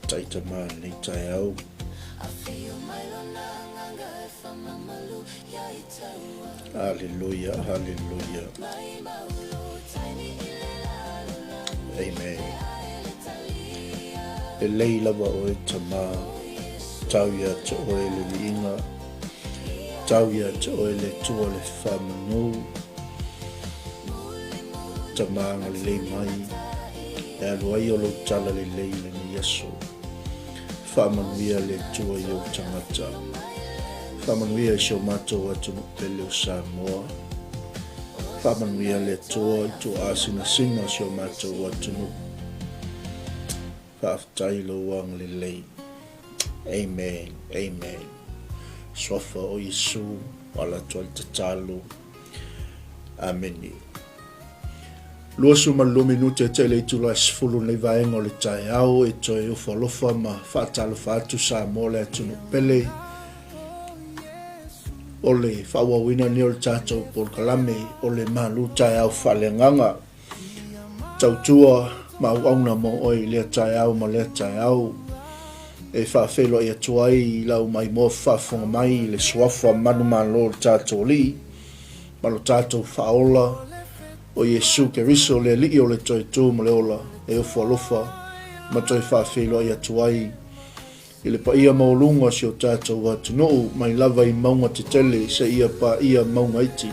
Faafetai Tama i lenei taeao. Haleluia, haleluia. Amen. Lelei lava oe Tama, tau ia te oe le viiga, tau ia te oe le Atua le faamanu. Tama agalelei mai, e alu ai o lou tala lelei i lenei aso. Faamanuia le Atua i ou tagata. Faamanuia i si o matou atunuu pele o Samoa. Faamanuia le Atua i tuaasinasina o si o matou atunuu. Faafetai i lou agalelei. Amen. Amen. Suafa o Iesu, ala atu ai le tatalo. Amene. 22 minute e le itula e 10 nei vaega o le taeao e toe ofo alofa ma faatalofa atu Samoa le atunuu pele o le faaauauina nei o le tatou polokalame o le malu taeao faaleagaga. Tautua ma auauna mo oe i lea taeao ma lea taeao e faafeiloai atu ai i lau maimoa faafofoga mai i le suafa manumalo o le tatou Alii ma lo tatou Faaola o Iesu Keriso le Alii o le toe tu ma le ola e ofo alofa ma toe faafeiloai atu ai i le paia maualuga o si o tatou atunuu mai lava i mauga tetele seia paia mauga iti,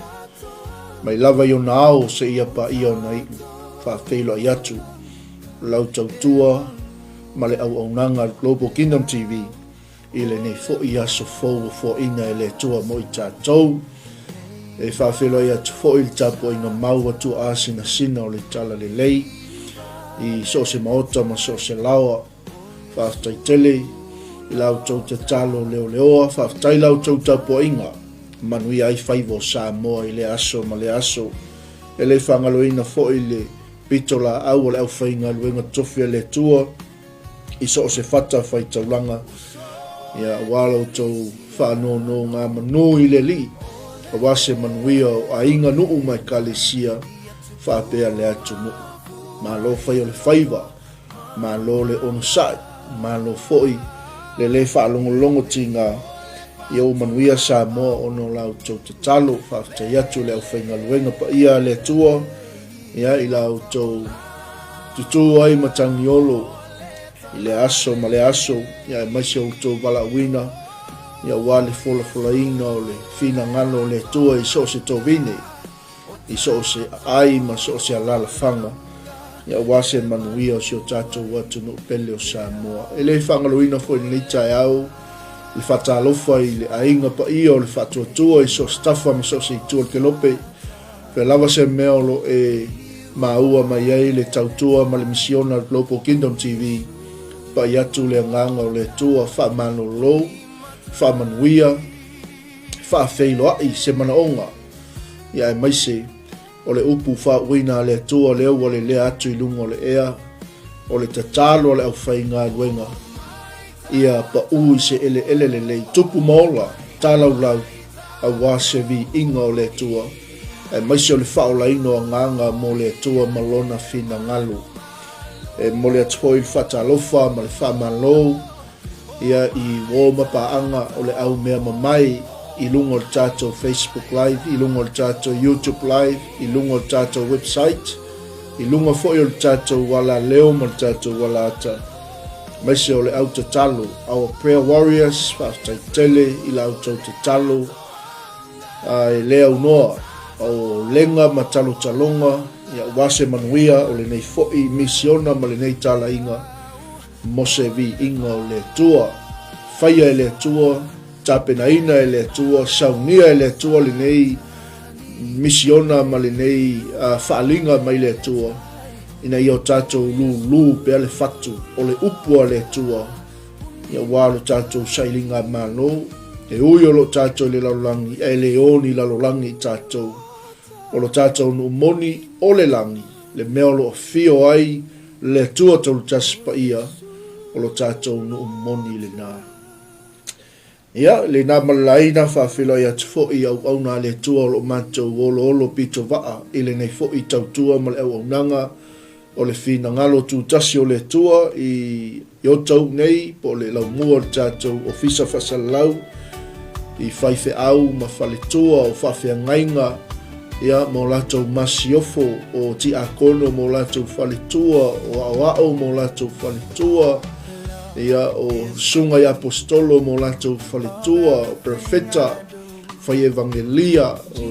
mai lava i ona ao seia paia ona iu, faafeiloai atu lau tautua ma le auaunaga a le Global Kingdom TV i lenei foi aso fou ua foaina e le Atua mo i tatou. E faafeiloai atu foi le tapuaiga mau a tuaasinasina o le Talalelei i so o se maota ma so o se laoa. Faafetai tele i la outou tatalo leoleoa, faafetai la outou tapuaiga, manuia ai faiva o Samoa i lea aso ma lea aso. E le faagaloina foi le pito laau o le aufaigaluega tofi a le Atua i so o se fata faitaulaga, ia aua la outou faanonogamanu i le Alii, aua se manuia o aiga, nuu ma ekalesia faapea le atunuu. Malo fai o le faiva. Malo le onosai, malo foi le le faalogologo tiga ia ua manuia Samoa ona o la outou tatalo. Faafetai atu i le aufaigaluega paia a le Atua ia i la outou tutū ai matagiolo i le aso ma le aso, ia aemaise o outou valaauina ia aua le folafolaina o le finagalo o le Atua i so o se tovine. i so o se aai ma so o se alaalafaga, aua se manuia o si o tatou atunuu pele o Samoa. E le faagaloina foi i lenei taeao le faatalofa i le aiga paia o le Faatuatua i so o se tafa ma so o se itu o le kelope. Fea lava se mea o lo e maua mai ai le tautua ma le misiona a le Global Kingdom TV, pai atu le agaga o le Atua faamalolo, faamanuia, faafeiloai se manaoga, ia aemaise o le upu faauuina a le Atua lea ua lelea atu i luga o le ea, o le tatalo a le aufaigaluega, ia paʻu i se eleele lelei, tupu ma ola, talaulau, aua se viiga o le Atua, aemaise o le faaolaina o agaga mo le Atua ma Lona finagalo. E momoli atu foi le faatalofa ma le faamalo ia i uo ma paaga o le au mea mamae i luga o le tatou Facebook Live, i luga o le tatou YouTube Live, i luga o le tatou website, i luga foi o le tatou alaleo ma le tatou alaata, aemaise o le au tatalo, our prayer warriors, faafetai tele i la outou tatalo, a e le aunoa o lega ma talotaloga, ia aua se manuia o lenei foi misiona ma lenei talaiga, Mo se viiga o le Atua. Faia e le Atua, tapenaina e le Atua, saunia e le Atua lenei misiona ma lenei faaaliga mai le Atua, ina ia o tatou lūlū pea le fatu o le upu a le Atua, ia aua lo tatou sailiga malo. E ui o lo o tatou i le lalolagi, ae le o ni lalolagi i tatou. O lo tatou nuu moni o le lagi, le mea o lo o afio ai Le Atua Tolutasi Paia o lo tatou nuu moni lena. Ia, lena ma le laina, faafeiloai atu foi i auauna a le Atua o lo o matou oloolo pito vaa i lenei foi tautua ma le auaunaga. O le finagalo tutasi o le Atua i Otahuhu nei po o le laumua o le tatou Ofisa Faasalalau i faifeau ma faletua o faafeagaiga ia ma o latou masiofo o tiakono ma o latou faletua o aoao ma o latou faletua ia o susuga i aposetolo ma o latou faletua o perofeta fai evangelia o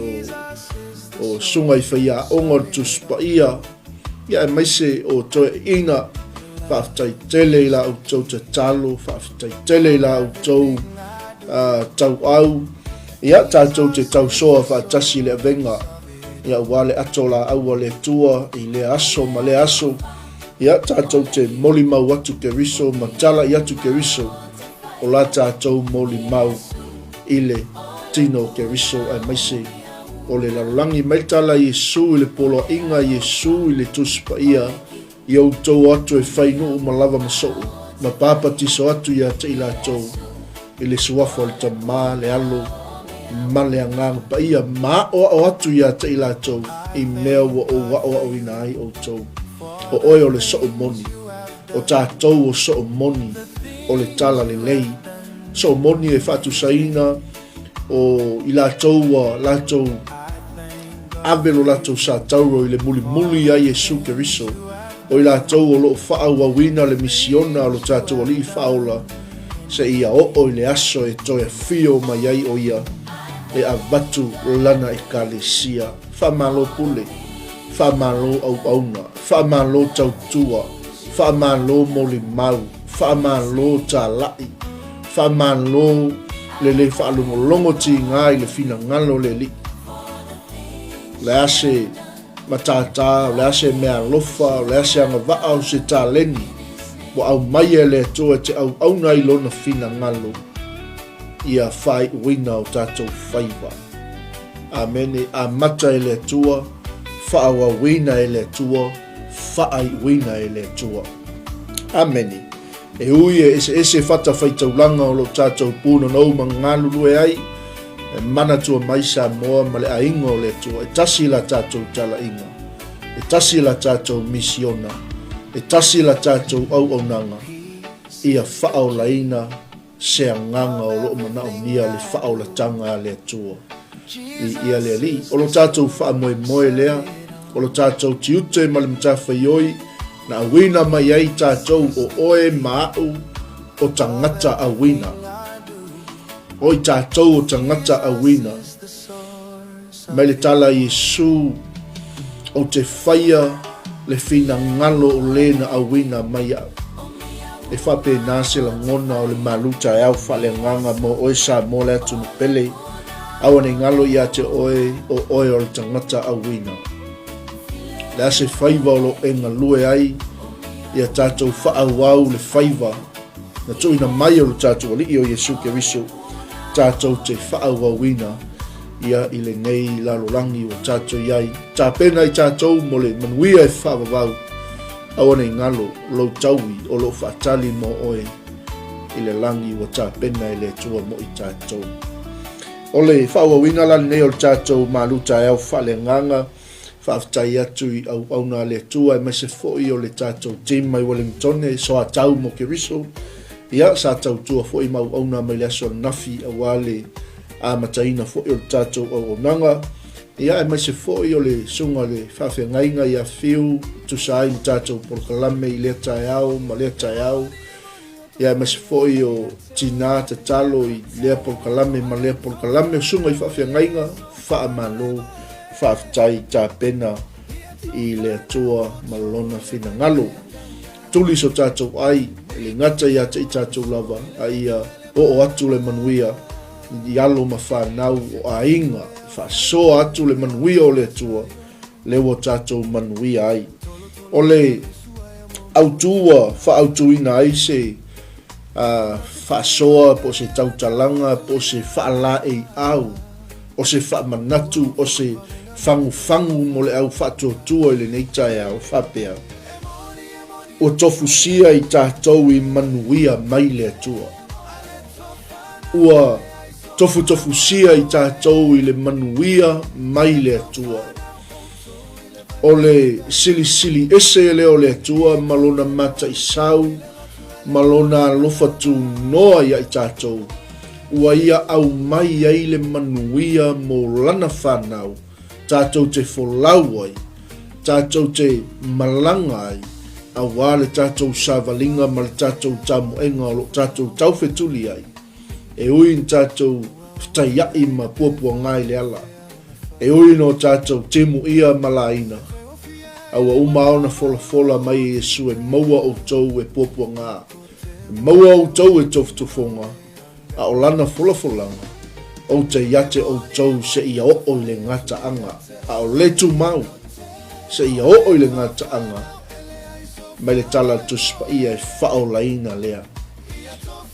o susuga i faiaoga o le Tusi Paia Ia aemaise o toeaiina, faafetai tele i la outou tatalo, faafetai tele i la outou uh, tauau. Ia, tatou te tausoa faatasi i le avega, ia aua le ato laau a le Atua i lea aso ma lea aso. Ia, tatou te molimau atu Keriso ma talai atu Keriso o la tatou molimau i le tino o Keriso aemaise O le lalolagi mai tala Iesu i le poloaiga Iesu i le Tusi Paia, i outou atu e fai nuu ma lava ma soo, ma papatiso atu ia te i latou, i le suafa o le Tama, le Alo, ma le Agaga Paia, ma aʻoaʻo atu ia te i latou i mea ua ou aʻoaʻoina ai outou. O oe o le soo moni, o tatou o soo moni o le tala lelei, soo moni e faatusaina o i latou ua latou ave lo latou satauro i le mulimuli ia Iesu Keriso, o i latou o loo faaauauina le misiona a lo tatou Alii Faaola seia oo i le aso e toe afio mai ai o Ia e avatu Lana Ekalesia. Faamalo pule, faamalo auauna, faamalo tautua, faamalo molimau, faamalo talai, Faamalo le le faalogologo tiga i le finagalo o le Alii. O le a se matata, o le a se meaalofa, o le a se agavaa o se taleni ua aumaia e le Atua e te auauna ai Lona finagalo ia faaiuina o tatou faiva. Amene. Amata e le Atua, faaauauina e le Atua, faaiuina e le Atua. Amene. E ui e eseese fatafaitaulaga o lo tatou pūnonou ma galulue ai, e manatua mai Samoa ma le aiga o le Atua, e tasi la tatou talaiga, e tasi la tatou misiona, e tasi la tatou auaunaga, ia faaolaina se agaga o lo o manaomia le faaolataga a le Atua. Viia le Alii. O lo tatou faamoemoe lea, o lo tatou tiute ma le matafaioi, Na auina mai ai tatou o oe ma a'u o tagata auina. O i tatou o tagata auina. Mai le tala a Iesu, Ou te whaia le finagalo o le na auina mai a'u. E faapena se lagona o le malu taeao faaleagaga mo oe Samoa le atunuu pele, aua nei galo ia te oe o oe o le tagata auina. Le a se faiva o lo o e galue ai, ia tatou faaauau le faiva na tuuina mai o lo tatou Alii o Iesu Keriso, tatou te faaauauina ia i lenei lalolagi ua tatou i ai. Tapena i tatou mo le manuia e faavavau, aua nei galo lou taui o lo o faatali mo oe i le lagi ua tapena e le Atua mo i tatou. O le faaauauina la lenei o le tatou malu taeao faaleagaga, faafetai atu i auauna a le Atua aemaise foi o le tatou team mai Wellingtone, Soatau mo Keriso. Ia, sa tautua foi ma auauna mai le aso ananafi aua le amataina foi o le tatou auaunaga. Ia, aemaise foi o le susuga i le faafeagaiga ia Fiu, tusa ai ma tatou polokalame i lea taeao ma lea taeao. Ia aemaise foi o tinā tatalo i lea polokalame ma lea polokalame o susuga i faafeagaiga, faamalo, faafetai tapena i le Atua ma Lona finagalo. Tuli so tatou ai, e le gata ia te i tatou lava, a ia oo atu le manuia i alo ma fanau o aiga, faasoa atu le manuia o le Atua, lea ua tatou manuia ai. O le autu ua faaautuina ai se uh, faasoa po o se tautalaga po o se faalaeiau o se faamanatu o se fagufagu mo le au faatuatua i lenei taeao faapea ua tofusia i tatou i manuia mai le Atua. Ua tofutofusia i tatou i le manuia mai le Atua. O le silisili ese lea o le Atua ma Lona mataisau ma Lona alofa tunoa ia i tatou, ua Ia aumai ai le manuia mo Lana fanau, tatou te folau ai, tatou te malaga ai, auā le tatou savaliga ma le tatou tamoega o lo o tatou taufetuli ai, e ui ina tatou fetaiaʻi ma puapuaga i le ala. E ui ina o tatou timu ia ma laina, a ua uma ona folafola mai e Iesu e maua outou e puapuaga, e maua outou e tofotofoga, a o lana folafolaga, ou te iate outou seia oo i le gataaga, a o le tumau, seia oo i le gataaga, mai le tala a le Tusi Paia e faaolaina lea.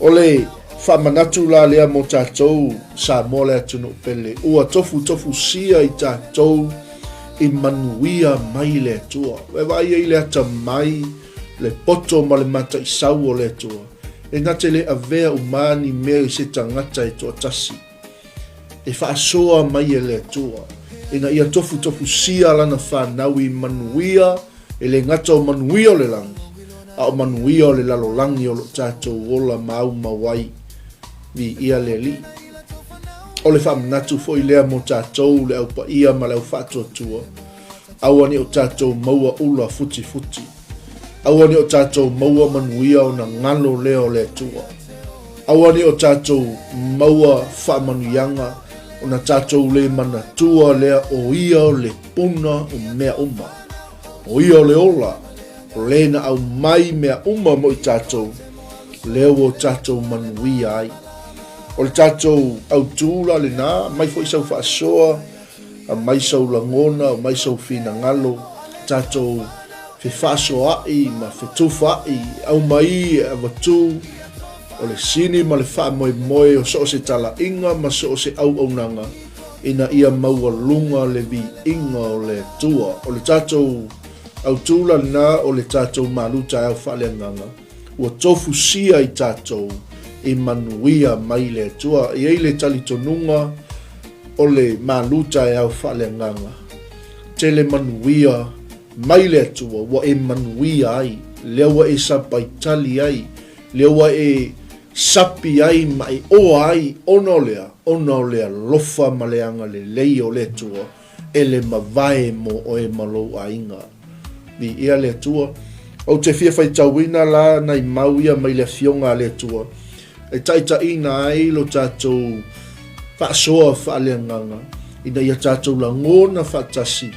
O le faamanatu la lea mo tatou Samoa le atunuu pele, ua tofutofusia i tatou i manuia mai le Atua. E vaai ai le atamai, le poto ma le mataisau o le Atua, e na te le avea uma ni mea i se tagata e toatasi. E faasoa mai e le Atua, ina ia tofutofusia lana fanau i manuia, e le gata o manuia o le lagi, a o manuia o le lalolagi o lo o tatou ola maumau ai. Viia le Alii. O le faamanatu foi lea mo tatou le au paia ma le au faatuatua, aua ne i o tatou maua ula futifuti. Aua ne i o tatou maua manuia ona galo lea o le Atua. Aua ne i o tatou maua faamanuiaga ona tatou le manatua lea o Ia o le puna o mea uma. O Ia o le ola, o le na aumai mea uma mo i tatou, lea ua o tatou manuia ai. O le tatou autū la lenā, mai foi sau faasoa, aumai sou lagona, aumai sou finagalo, tatou fefaasoaai ma fetufaai, aumai e avatu o le sini ma le faamoemoe o so o se talaiga ma so o se auaunaga ina ia maualuga le viiga o le Atua. O le tatou autū la lena o le tatou malu taeao faaleagaga ua tofusia i tatou i manuia mai le Atua. E i ai le talitonuga o le malu taeao faaleagaga, tele manuia mai le Atua ua e manuia ai, lea ua e sapaitali ai, lea ua e sapi ai ma e oa ai ona o le a? Ona o le alofa ma le agalelei o le Atua e le mavae mo oe ma lou aiga. Viia le Atua. Ou te fia faitauina la nai mau ia mai le Afioga a le Atua e taitaiina ai lo tatou faasoa faaleagaga ina ia tatou lagona faatasi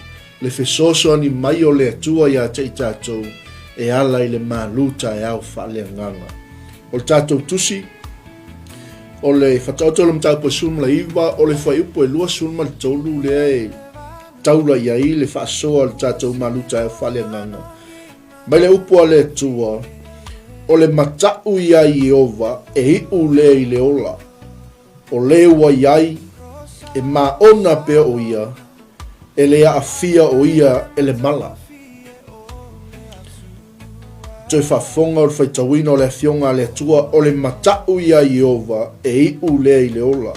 le fesoasoani mai o le Atua ia te i tatou e ala i le malu taeao faaleagaga. O le tatou tusi, o le Faataoto o le Mataupu e 19, o le fuaiupu e 23 lea e taula i ai le faasoa o le tatou malu taeao faaleagaga. Mai le upu a le Atua, o le mataʻu iā Ieova e iʻu lea i le ola. O le ua i ai, e māʻona pea ʻo ia, e le aafia ʻo ia e le mala. Toe faafofoga o le faitauina o le Afioga a le Atua, o le mataʻu iā Ieova e iʻu lea i le ola.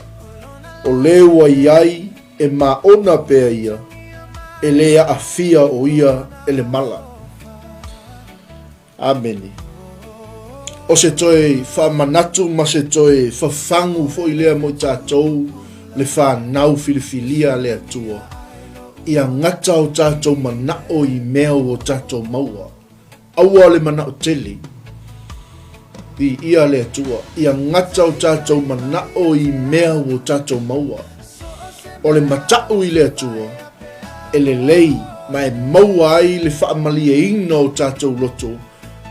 O le ua i ai, e māʻona pea ia, e le aafia ʻo ia e le mala. Amene. O se toe faamanatu ma se toe fafagu foi lea mo i tatou le fanau filifilia a le Atua, ia gata o tatou manaʻo i mea ua tatou maua. Aua le manaʻo tele. Viia le Atua, ia gata o tatou manaʻo i mea ua tatou maua. O le mataʻu i le Atua, e lelei ma e maua ai le faamalieina o tatou loto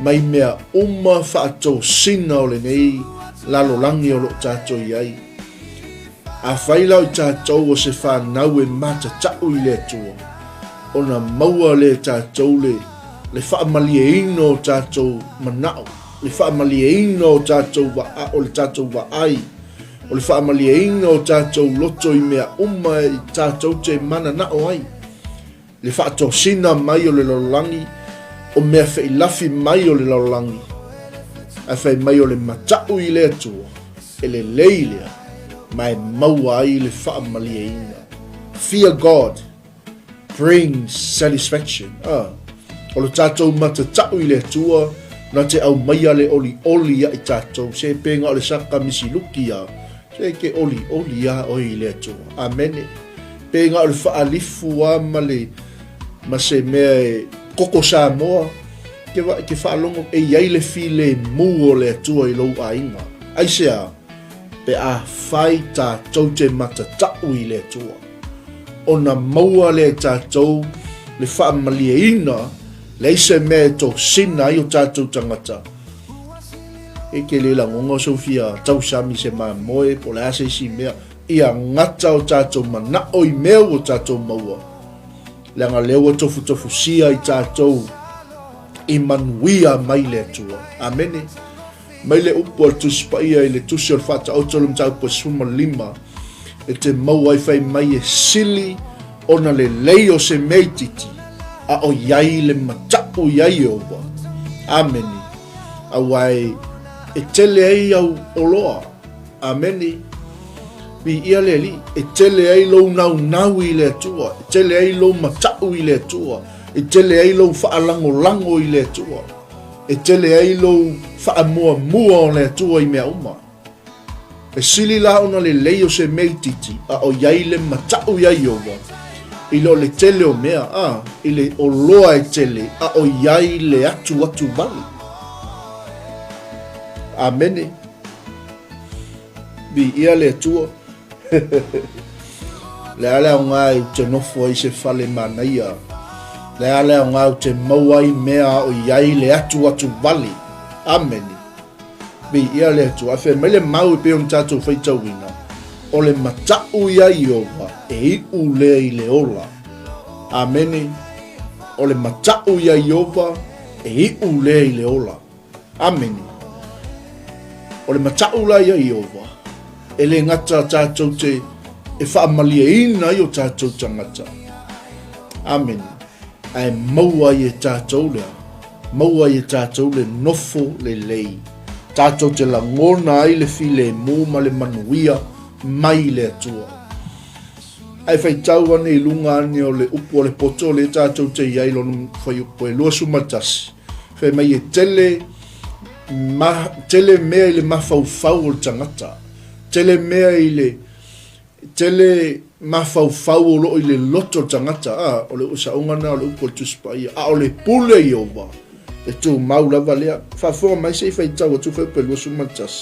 mai mea uma faatosina o lenei lalolagi o lo o tatou i ai. Afai la o i tatou o se fanau e matataʻu i le Atua, ona maua lea e tatou le le faamalieina o tatou manaʻo, le faamalieina o tatou vaa, o le tatou vaai, o le faamalieina o tatou loto i mea uma i tatou te mananaʻo ai, le faatosina mai o le lalolagi, o mea feilafi mai o le lalolagi, ae fai mai o le mataʻu i le Atua, e lelei lea, ma e maua ai le faamalieina. Fear God. brings satisfaction. Ah, o lo tātou matatau i le Atua, na te aumaia le olioli ia i tātou, se penga o le saka misiluki ia, se ke olioli ia oe i le Atua. Amene. Penga o le faalifu a ma le, ma se mea e koko Samoa, ke, wa, ke faalogo e iai le filemu o le Atua i lou aiga. Aisea? Pe afai tātou te matatau i le Atua, ona maua lea e tātou le faamalieina, leai se mea e tosina ai o tātou tagata. E ke le lagona o sou fia tausami se mamoe po o le a se isi mea, ia gata o tātou manao i mea ua tātou maua, leaga lea ua tofutofusia i tātou i manuia mai le Atua. Amene. Mai le upu a le Tusi Paia i le Tusi o le Faataoto o le Mataupu e 15, e te maua ai fai mai e sili ona lelei o se mea itiiti, a o iai le mataʻu iā Ieova. Amene. Aua e, e tele ai au oloa. Amene. Viia le Alii. E tele ai lou naunau i le Atua. E tele ai lou mataʻu i le Atua. E tele ai lou faalagolago i le Atua. E tele ai lou faamuamua o le Atua i mea uma. E sili la ona lelei o se mea itiiti, a o iai le mataʻu iā Ieova, i lo le tele o mea, a, i le oloa e tele, a o iai le atuatu wale. Amene. Viia le Atua. Le a le aoga e te nofo ai se fale manaia. Le a le aoga e te maua ai mea a o iai le atuatu wale. Amene. Viia le Atua. A fai mai le mau e pei ona tatou faitauina, o le mataʻu iā Ieova e iʻu lea i le ola. Amene. O le mataʻu iā Ieova e iʻu lea i le ola. Amene. O le mataʻu la iā Ieova, e le gata tatou te e faamalieina ai o tatou tagata. Amene. Ae maua ai e tatou lea, maua ai e tatou le nofo lelei. Tatou te lagona ai le filemu ma le manuia mai le Atua. Ae faitau ane i luga ane o le upu o le poto lea tatou te i ai lona fuaiupu e 21. Fai mai e tele, ma, tele mea i le mafaufau o le tagata. Tele mea i le, tele mafaufau o loo i le loto o le tagata. A, o le usaoga na o le upu o le Tusi Paia. A o le pule Ieova, e tumau lava lea. Faafofoga mai se i faitau atu fuaiupu e 21.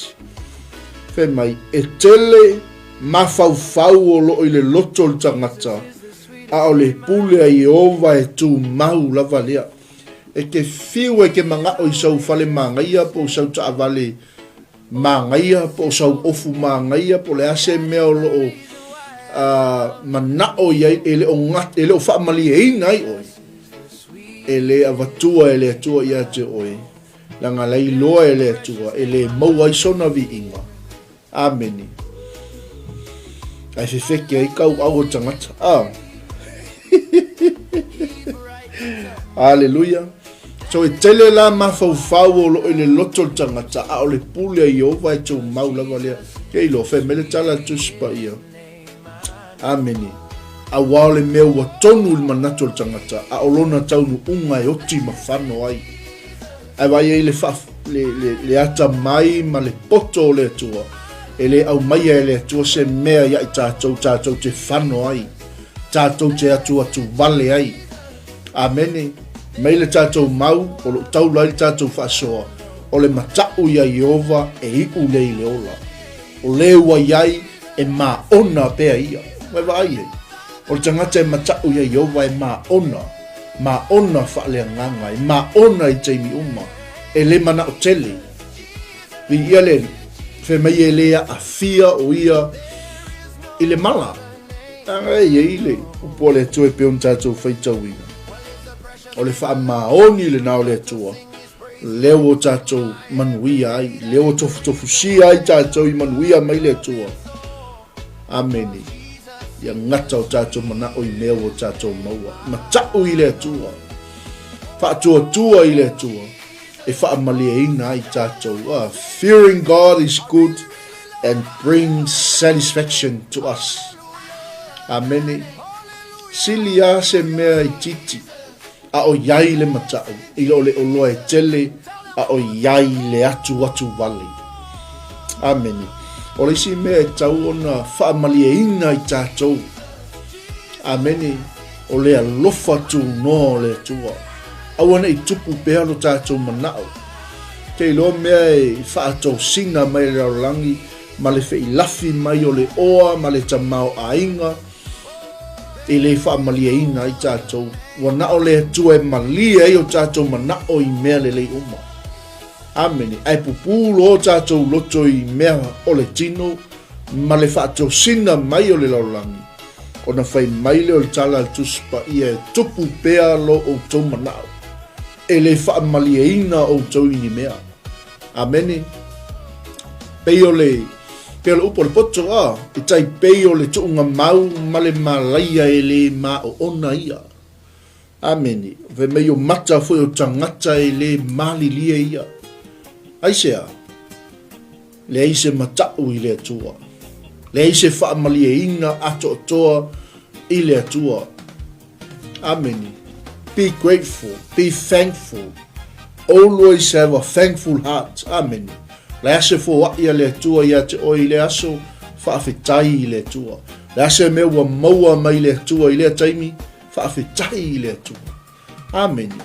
Fai mai, e tele mafaufau o loo i le loto o le tagata, a o le pule a Ieova e tumau lava lea. E te fiu e te manaʻo i sau fale manaia po o sau taavale manaia po o sau ofu manaia po o le a se mea o lo o manaʻo i ai e le o e le o faamalieina ai ʻoe, e le avatua e le Atua ia te ʻoe, leaga la iloa e le Atua e le maua ai sona viiga. Amene. Ae fefeke ai kau au o tagata. Ah. Aleluia. So e tele la mafaufau o loo i le loto o le tagata, a o le pule a Ieova e tumau lava lea. Ke iloa, fai mai le tala a le Tusi Paia. Amene. Auā o le mea ua tonu i le manatu o le tagata, a o lona taunuuga e oti ma fano ai. Ae vaai ai le, fa, le, le, le atamai ma le poto o le Atua, e le aumaia e le Atua se mea ia i tatou, tatou te fano ai, tatou te atuatu vale ai. Amene. Mai le tatou mau, o loo taula ai le tatou faasoa, o le mataʻu iā Ieova e iʻu lea i le ola. O le ua i ai, e māona pea ia. Ua e vaai ai? O le tagata e mataʻu iā Ieova e māona, māona faaleagaga, e māona i taimi uma, e le manaʻo tele. Viia le Alii, fai mai e le aafia o ia i le mala. Leaga e i ai le upu a le Atua e pei ona tatou faitauina. O le faamaoni lena o le Atua, lea ua tatou manuia ai, lea ua tofutofusia ai tatou i manuia mai le Atua. Amene. Ia gata o tatou manaʻo i mea ua tatou maua. Mataʻu i le Atua. Faatuatua i le Atua. E faamalieina ai tatou. Ah, fearing God is good and brings satisfaction to us. Amene. Sili a se mea itiiti a o iai le mataʻu i lo le oloa e tele a o iai le atuatu wale. Amene. O le isi mea e tau ona faamalieina i tatou. Amene. O le alofa tunoa o le Atua. Aua ne i tupu pea lo tatou manao. Te iloa mea e faatosina mai e le lalolagi ma le feilafi mai o le oa ma le tamaoaiga e le faamalieina ai tatou. Ua na o le Atua e malie ai o tatou manao i mea lelei uma. Amene. Ae pupū loa o tatou loto i mea o le tino ma le faatosina mai o le lalolagi, ona fai mai lea o le tala a le Tusi Paia e tupu pea lo outou manao, e le faamalieina outou i ni mea. Amene. Pei o le, pei o le upu o le poto, a, e tai pei o le tuugamau ma le malaia e le maoona ia. Amene. Fai mai o mata foi o tagata e le malilie ia. Aisea? Leai se mataʻu i le Atua. Leai se faamalieina atoatoa i le Atua. Amene. Be grateful. Be thankful. Always have a thankful heart. Amene. Le a se foaʻi a le Atua iā te oe i le aso, faafetai i le Atua. Le a se mea ua maua mai le Atua i lea taimi, faafetai i le Atua. Amene.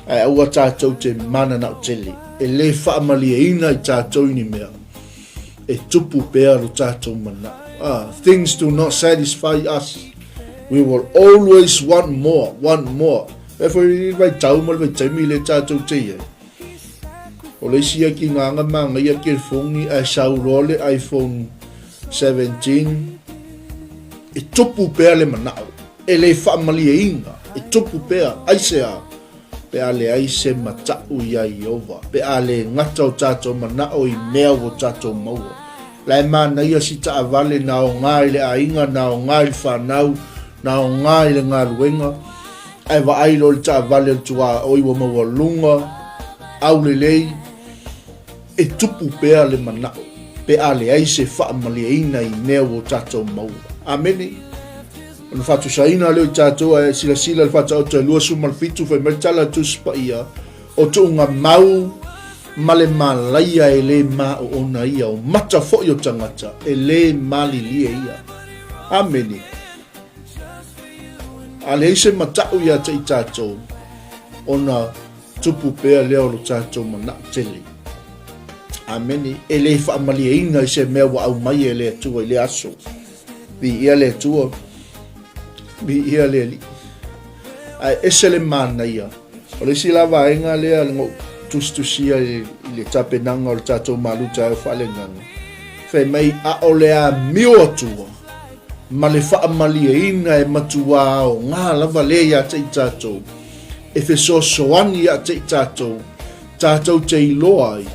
Ae aua tatou te mananao tele, e le faamalieina i tatou i ni mea, e tupu pea lo tatou manao. Ah, things do not satisfy us. We will always want more, want more. E foi i vaitau ma le vaitaimi le tatou te i ai. O le isi ia ki ngā ngā mangaia ke fongi ae sau loa le iPhone 17 e tupu pea le manao. E le faamalieina, e tupu pea, aisea? Pe a leai se mataʻu iā Ieova, pe a le gata o tatou manaʻo i mea ua tatou maua. La e manaia si taavale na aoga i le aiga, na aoga i le fanau, na aoga i le galuega, ae vaai loa i le taavale o le tuaoi ua maualuga, aulelei, e tupu pea le manaʻo, pe a leai se faamalieina i mea ua tatou maua. Amene. Ona faatusaina lea o i tatou ae silasila le Faataoto e 27 fai mai le tala a le Tusi Paia, o tuuga mau ma le malaia e le maoona ia, o mata foi o tagata e le malilie ia. Amene. A leai se mataʻu iā te i tatou, ona tupu pea lea o lo tatou manaʻo tele. Amene. E le faamalieina i se mea ua aumai e le Atua i le aso. Viia le Atua, viia le Alii. Ae ese le manaia. O le isi la vaega lea na ou tusitusia i le tapenaga o le tatou malu taeao faaleagaga, fai mai ʻaʻole amio Atua ma le faamalieina e matuā aoga lava lea iā te i tatou, e fesoasoani iā te i tatou, tatou te iloa ai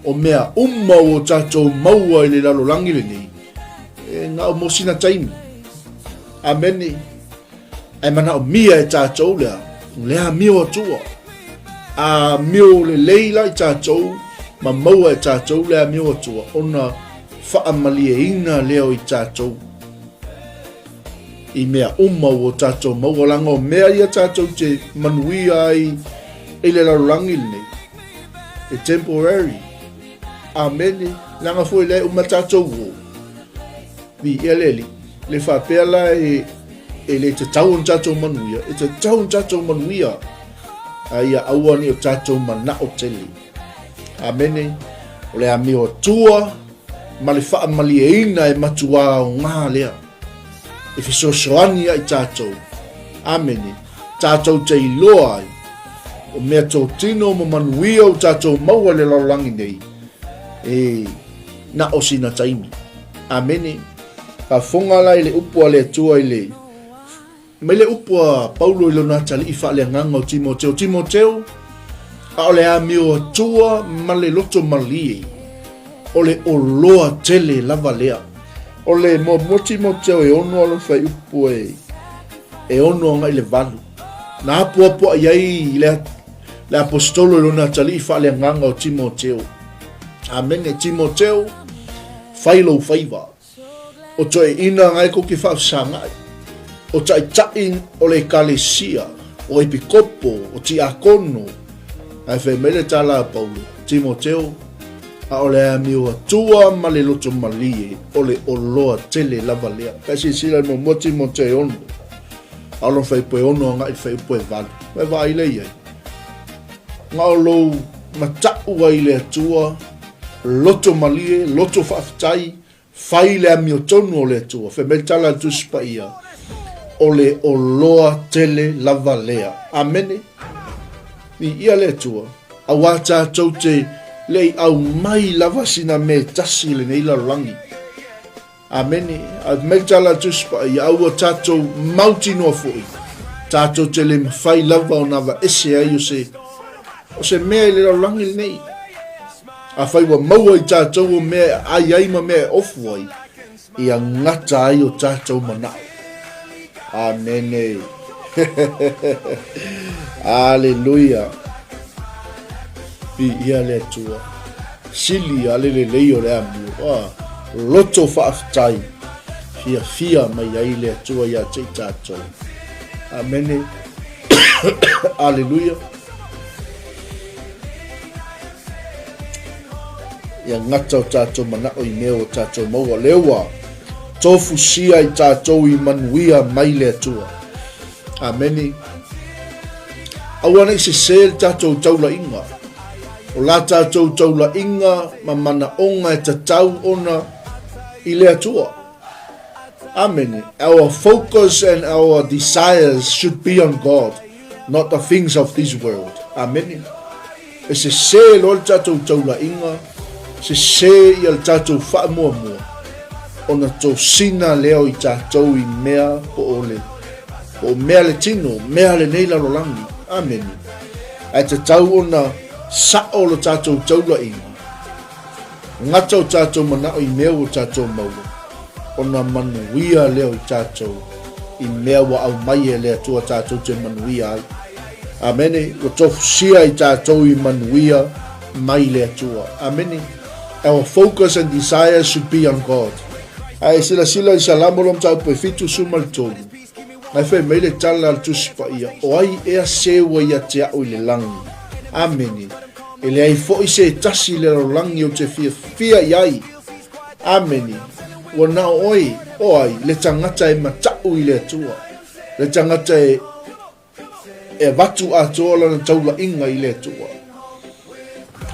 o mea uma ua tatou maua i le lalolagi lenei, E na o mo sina taimi. Amene. Ae manaomia e tatou lea, o le amio Atua. Amio lelei la i tatou, ma maua e tatou le amio Atua, ona faamalieina lea o i tatou i mea uma ua tatou maua. Leaga o mea ia tatou te manuia ai i le lalolagi lenei, e temporary. Amene. Leaga foi lea e uma tatou uo. Viia le Alii. Le faapea la e, e le tatau ona tatou manuia, e tatau ona tatou manuia. A ia aua ne i o tatou manao tele. Amene. O le amio Atua ma le faamalieina e matuā aoga lea. E fesoasoani ia i tatou. Amene. Tatou te iloa ai, o mea tōtino ma manuia o tatou maua i le lalolagi nei, e na o sina taimi. Amene. Faafofoga la i le upu a le Atua i le Mai le upu a Paulo i lona atalii faaleagaga o Timoteo, Timoteo, ʻaʻole amio Atua ma le loto malie, o le oloa tele lava lea. O le muamua Timoteo e ono a lona fuaiupu e e ono agai le valu. Na apoapoaʻi ai le, le aposetolo i lona atalii faaleagaga o Timoteo. Amene, Timoteo, fai lou faiva. O toeaina ngai ko ke faafesagaʻi. O taitai o le ekalesia, o epikopo, o tiakono, ae fai mai le tala a Paulo, Timoteo, a o le amio atua ma le loto malie, o le oloa tele lava lea. Pe a silasila i le muamua Timoteo e ono, a o lona fuaiupu e ono agai i le fuaiupu e valu, e vaai lea i ai. Na o lou mata'u ai i le Atua, loto malie, loto faafetai, fai le amiotonu o le Atua. Fai mai le tala a le Tusi Paia, o le oloa tele lava lea. Amene. Viia le Atua. Auā tātou te le i aumai lava sina mea e tasi i lenei lalolagi. Amene. A fai mai le tala a le Tusi Paia, a ua tatou mautinoa foi, tatou te le mafai lava ona aveese ai o se, o se mea i le lalolagi lenei. Afai ua maua i tatou o mea e aai ai ma mea e ofu ai, ia gata ai o tatou manao. Amene. Aleluia. Viia le Atua. Sili a le lelei o le amio. Ah, loto faafetai. Fiafia mai ai le Atua ia te i tatou. Amene. Aleluia. Ia gata o tatou manao i mea ua tatou maua. Lea ua tofusia i tatou i manuia mai le Atua. Amene. Aua ne i sesē le tatou taulaiga. O la tatou taulaiga ma manaoga e tatau ona i le Atua. Amene. Our focus and our desires should be on God, not the things of this world. Amene. E sesē loa le tatou taulaiga, sesē ia le tatou faamuamua, ona tosina lea o i tatou i mea po o le po o mea le tino, mea lenei lalolagi. Amene. Ae tatau ona sa'o lo tatou taulaiga, gata o tatou manao i mea ua tatou maua, ona manuia lea o i tatou i mea ua aumai e le Atua tatou te manuia ai. Amene. Ua tofusia i tatou i manuia mai le Atua. Amene. Our focus and desire should be on God. Ae silasila i Salamo lo mataupu e 73. Ae fai mai le tala a le Tusi Paia, o ai ea se ua ia te a'u i le lagi? Amene. E leai foi se tasi i le lalolagi ou te fiafia i ai. Amene. Ua na o oe, o ai, le tagata e mata'u i le Atua, le tagata e e avatu atoa lana taulaiga i le Atua.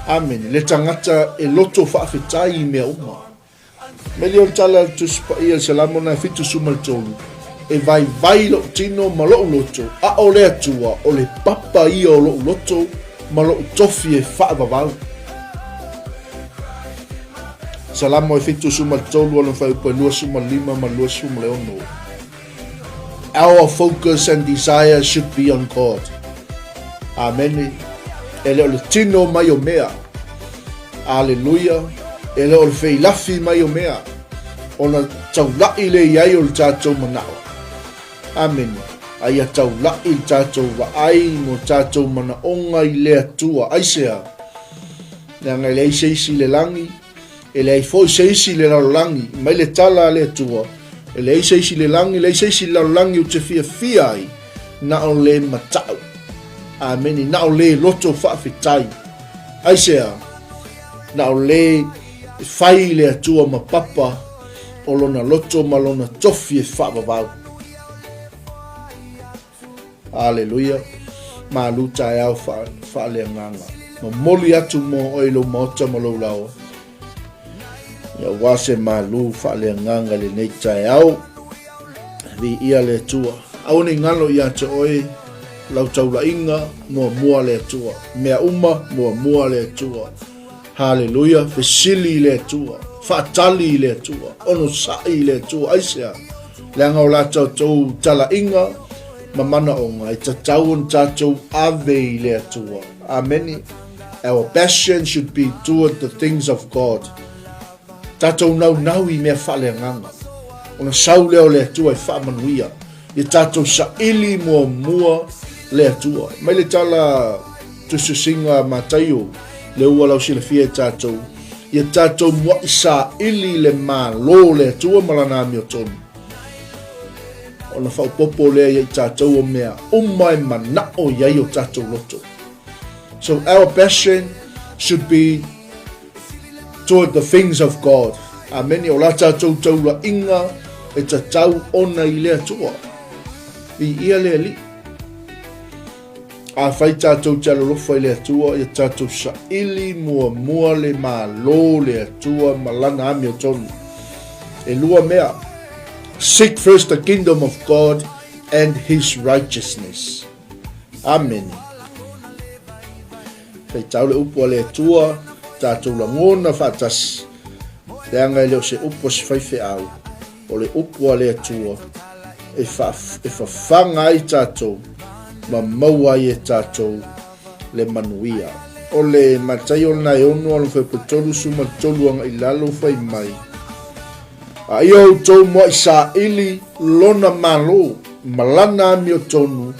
Amene. Le tagata e loto faafetai i mea uma. Meli o le tala a le Tusi Paia i le Salamo na e 73, E vaivai lo'u tino ma lo'u loto, a o le Atua, o le papa ia o lo'u loto ma lo'u tofi e faavavau. Salamo e 73 ona fuaiupu e 25 ma 26. Our focus and desire should be on God. Amene. E le o le tino mai o mea. Aleluia. E le o le feilafi mai o mea. Ona taula'i le i ai o le tatou manao. Amene. A ia taula'i le tatou vaai mo tatou manaoga i le Atua. Aisea? Leaga e leai se isi i le lagi, e leai foi se isi i le lalolagi, mai le tala a le Atua, e leai se isi i le lagi, leai se isi i le lalolagi ou te fiafia ai, na o le mata'u. Amene, na o le loto faafetai. Aisea? Na o le fai i le Atua ma papa o lona loto ma lona tofi e faavavau. Aleluia. Malu taeao faaleagaga. Momoli atu mo oe i lou maota ma lou laoa. Aua se malu faaleagaga i lenei taeao. Viia le Atua. Aua ne i galo ia te oe lau taulaiga, muamua le Atua. Mea uma, muamua le Atua. Haleluia, fesili i le Atua, faatali i le Atua, onosai i le Atua. Aisea? Leaga o la tatou talaiga ma manaoga e tatau ona tatou ave i le Atua. Amene. Our passion should be toward the things of God. Tatou naunau i mea faaleagaga. Ona sau lea o le Atua e faamanuia. Ia tatou saili muamua le Atua. Mai le tala tusitusiga a Mataio, le ua lausilafia e tatou, ia tatou mua'i saili le Malo o le Atua ma Lana amiotonu. Ona faaopoopo lea ia i tatou o mea uma e manao i ai o tatou loto. So our passion should be toward the things of God. Amene, o la tatou taulaiga e tatau ona i le Atua. Viia le Alii. Afai tatou te alolofa i le Atua, ia tatou saili muamua le Malo o le Atua ma Lana amiotonu. E lua mea, Seek first the kingdom of God and His righteousness. Amene. Faitau le upu a le Atua, tatou lagona faatasi, leaga e le o se upu a se faifeau. O le upu a le Atua e, fa, e fafaga ai tatou ma maua ai e tatou le manuia. O le Mataio lena e ono alo fai 33 agai lalo fai mai. A ia outou mua'i saili lona malo ma lana amiotonu,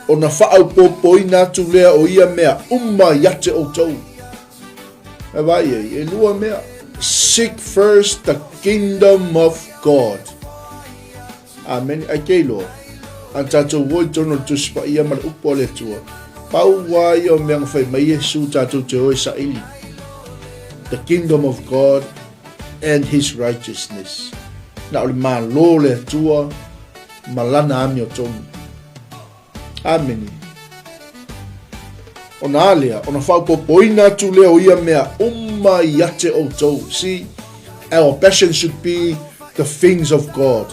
ona faaopoopoina atu lea o ia mea uma ia te outou. E vaai ai, e lua mea. Seek first the kingdom of God. Amene. Ai ke iloa. A tatou o i tonu o le Tusi Paia ma le upu a le Atua. Pau lava ia o mea na fai mai Iesu tatou te o e saili. The kingdom of God and his righteousness. Na o le Malo o le Atua ma lana amiotonu. Amene. Ona a lea, ona faaopoopoina atu lea o ia mea uma ia te outou. See, our passion should be the things of God.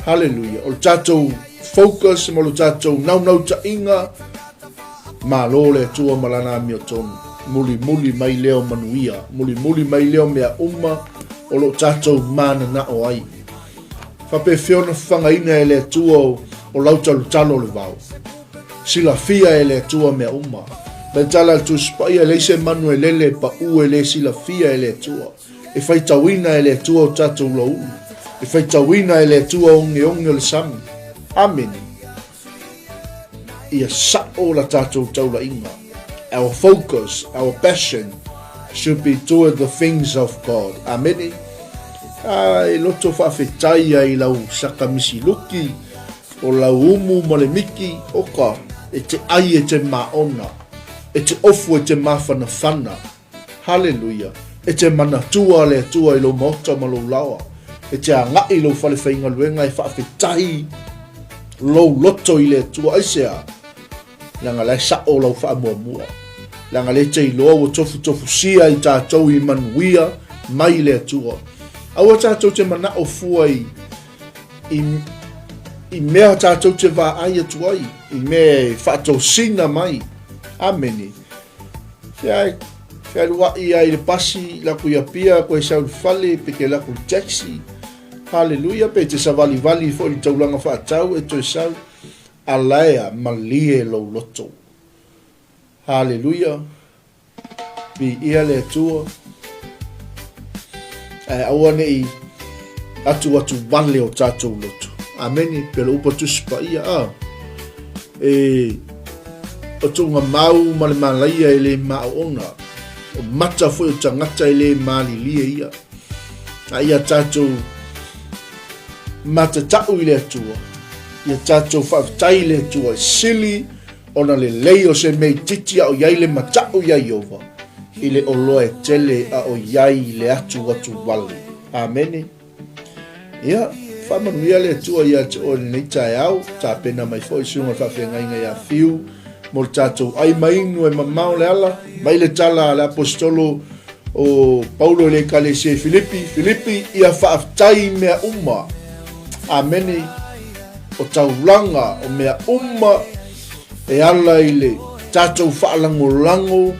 Hallelujah. O le tatou focus ma le tatou naunautaiga, Malo le Atua ma Lana amiotonu. Mulimuli mai lea o manuia, mulimuli mai lea o mea uma o lo o tatou mananao ai. Faapefea ona fafagaina e le Atua o lau talotalo o le vao? Silafia e le Atua mea uma. Mai tala a le Tusi Paia, e leai se manu e lele e pau e le silafia e le Atua. E faitauina e le Atua o tatou loulu. E faitauina e le Atua ogeoge o le sami. Amene. Ia sa'o la tatou taulaiga. Our focus, our passion should be toward the things of God. Amene. A e loto faafetai ai i lau sakamisi luki, o lau umu ma le miki, oka, e te ai e te maona, e te ofu e te mafanafana. Haleluia! E te manatua le Atua i lou maota ma lou laoa. E te agai i lou fale faigaluega e faafetahi lou loto i le Atua. Aisea? Leaga la e sa'o lau faamuamua. Leaga lea e te iloa ua tofutofusia i tatou i manuia mai le Atua. Aua tatou te mana'o fua i, i, i mea tatou te vaai atu ai, i mea e faatosina mai. Amene. Fea fealuai ai i le pasi, laku i Apia, koe sau i le fale, pe ke laku i le taxi. Haleluia, pe te savalivali foi i le taulaga faatau e toe sau, alaea malie lou loto. Haleluia, viia le Atua. Ae aua ne i atuatu wale o tatou loto. Amene, pe le upu a Tusi Paia, a. E, o tuugamau ma le malaia e le maoona, o mata foi o tagata e le malilie ia. A ia tatou matatau i le Atua, ia tatou faafetai i le Atua, e sili ona lelei o se mea itiiti a o i ai le matau iā Ieova, i le oloa e tele a o i ai le atuatu wale. Amene. Ia, faamanuia le Atua ia te oe i lenei taeao, tapena mai foi susuga le faafeagaiga ia Fiu mo le tatou ai ma inu e mamao le ala, mai le tala a le aposetolo o Paulo i le ekalesia i Filipi, Filipi, ia faafetai i mea uma. Amene. O taulaga, o mea uma e ala i le tatou faalagolago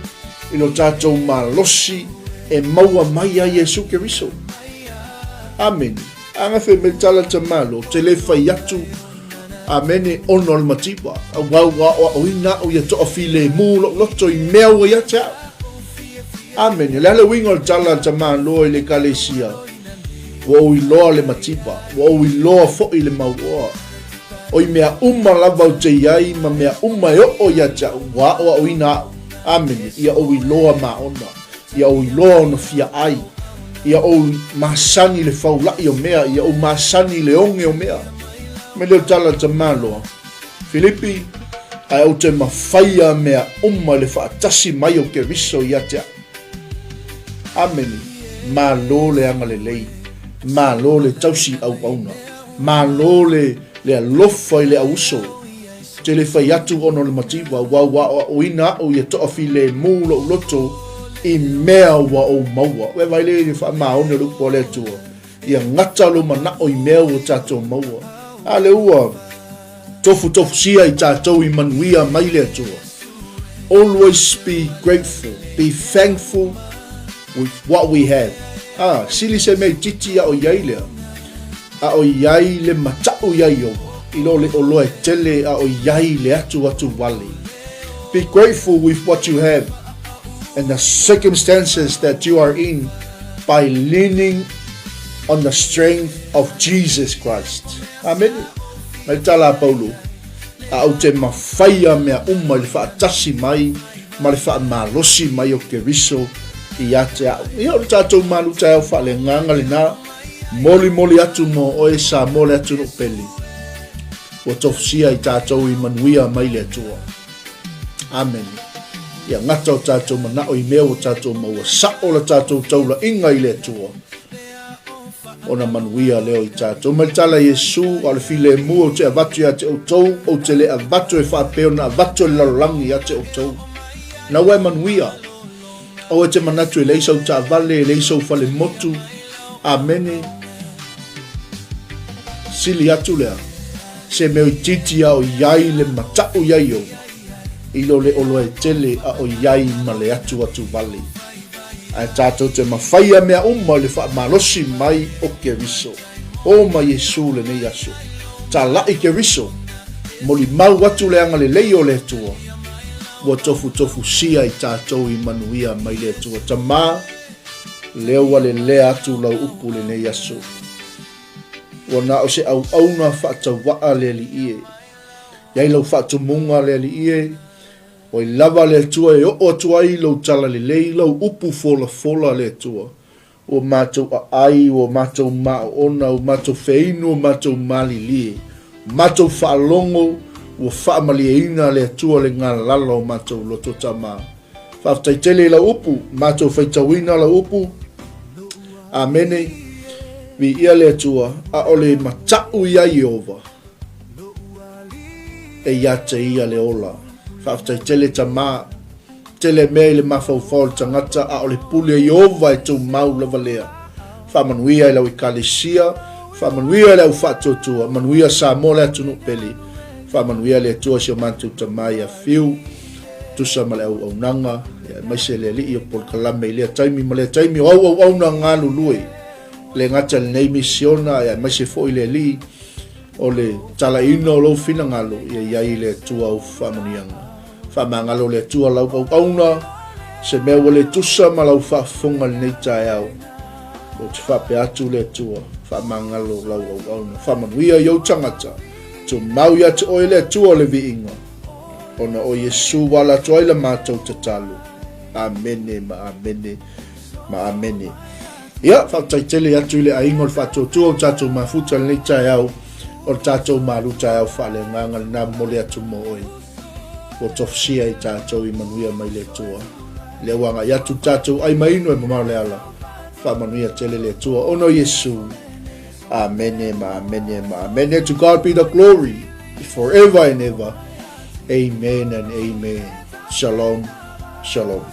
i lo tatou malosi e maua mai ai Iesu Keriso. Amene. A fai mai le tala le tamalo, te le fai atu, amene, ona o le mativa. Auā ua aoaoina au ia toafilemu lou loto i mea ua ia te au. Amene. O le a le uiga o le tala le tamalo i le ekalesia? Ua ou iloa le mativa, ua ou iloa foi le mauoa. O i mea uma lava ou te i ai ma mea uma e oo ia te au, ua aoaoina au. Amene. Ia ou iloa maona. Ia ou iloa ona fia ai. Ia ou masani i le faula'i o mea, ia ou masani i le oge o mea. Me leo tala le tamaloa. Filipi, ae ou te mafaia mea uma i le faatasi mai o Keriso ia te au. Amene. Malo le agalelei. Malo le tausi auauna. Malo le, le alofa i le auuso. Te le fai atu ona o le mativa, ua ua aoaoina au ia toafilemu lou loto i mea ua ou maua. Ua e vaai lea i le faamaoni o le upu a le Atua. Ia gata lou manao i mea ua tatou maua. A lea ua tofutofusia i tatou i manuia mai le Atua. Always be grateful, be thankful with what we have. Ah, sili se mea itiiti a o i ai lea. A o i ai le mataʻu iā Ieova, i lo le oloa e tele a o i ai le atu atu wale. Be grateful with what you have and the circumstances that you are in by leaning on the strength of Jesus Christ. Amene. Mai tala a Paulo, a ou te mawhaia mea uma i le whaatasi mai ma le whaamalosi mai o Keriso ia te au. Ia o le tātou malu taeao whaaleagaga lena, Molimoli atu mo oe Samoa le atunuu pele. Ua tofusia i tatou i manuia mai le Atua. Amene. Ia gata o tatou manao i mea ua tatou maua. Sao la tatou taulaiga i le Atua. Ona manuia leo i tatou. Mai le tala Iesu, a o le filemu ou te avatu ia te outou, ou te le avatu e faapea ona avatu e le lalolagi ia te outou. Na ua e manuia. Aua e te manatu e leai sau taavale, e leai sou fale motu. Amene. Sili atu lea, se mea itiiti a o i ai le mataʻu iā Ieova, i lo le oloa e tele a o i ai ma le atu atu wale. Ae tatou te mawhaia mea uma i le faamalosi mai o Keriso. O ma Iesu lenei aso. Talaʻi Keriso, molimau atu le agalelei o le Atua, ua tofutofusia i tatou i manuia mai le Atua Tama, lea ua lelea atu lau upu lenei aso. Ua na o se auauna faatauaa le Alii e. Iai lau faatumuga le Alii e, oi lava le Atua e oo atu ai lou talalelei, lau upu folafola le Atua. Ua matou aai, ua matou maoona, ua matou feinu, ua matou malilie, matou faalogo, ua faamalieina le Atua le galala o matou loto tama. Faafetai tele i lau upu, matou faitauina lau upu. Amene. Viia le Atua, ʻaʻole mataʻu iā Ieova e ia te ia le ola. Faafetai tele tama. Tele mea i le mafaufau o le tagata, a o le pule a Ieova e tumau lava lea. Faamanuia i lau Ekalesia, faamanuia i le au faatuatua, manuia Samoa le atunuu pele, faamanuia le Atua si o matou tama ia Fiu, tusa ma le auaunaga, aemaise le alii o polokalame i lea taimi ma lea taimi o au auauna galulue, le gata i lenei misiona, aemaise foi le alii o le talaina o lou finagalo, ia i ai le Atua au faamanuiaga. Faamagalo le Atua lau auauna, se mea ua le tusa ma lau faafofoga i lenei taeao. Ou te faapea atu le Atua, faamagalo lau auauna. Faamanuia i ou tagata, tumau ia te oe le Atua o le viiga, ona o Iesu ua ala atu ai la matou tatalo. Amene ma amene ma amene. Ia, faafetai tele atu i le aiga o le faatuatua o tatou mafuta i lenei taeao, o le tatou malu taeao faaleagaga lena momoli atu mo oe. Ua tofusia i tatou i manuia mai le Atua. Lea ua agai atu tatou ai ma inu e mamao le ala. Faamanuia tele le Atua ona o Iesu. Amene ma amene ma amene. To God be the glory forever and ever. Amen and amen. Shalom, shalom.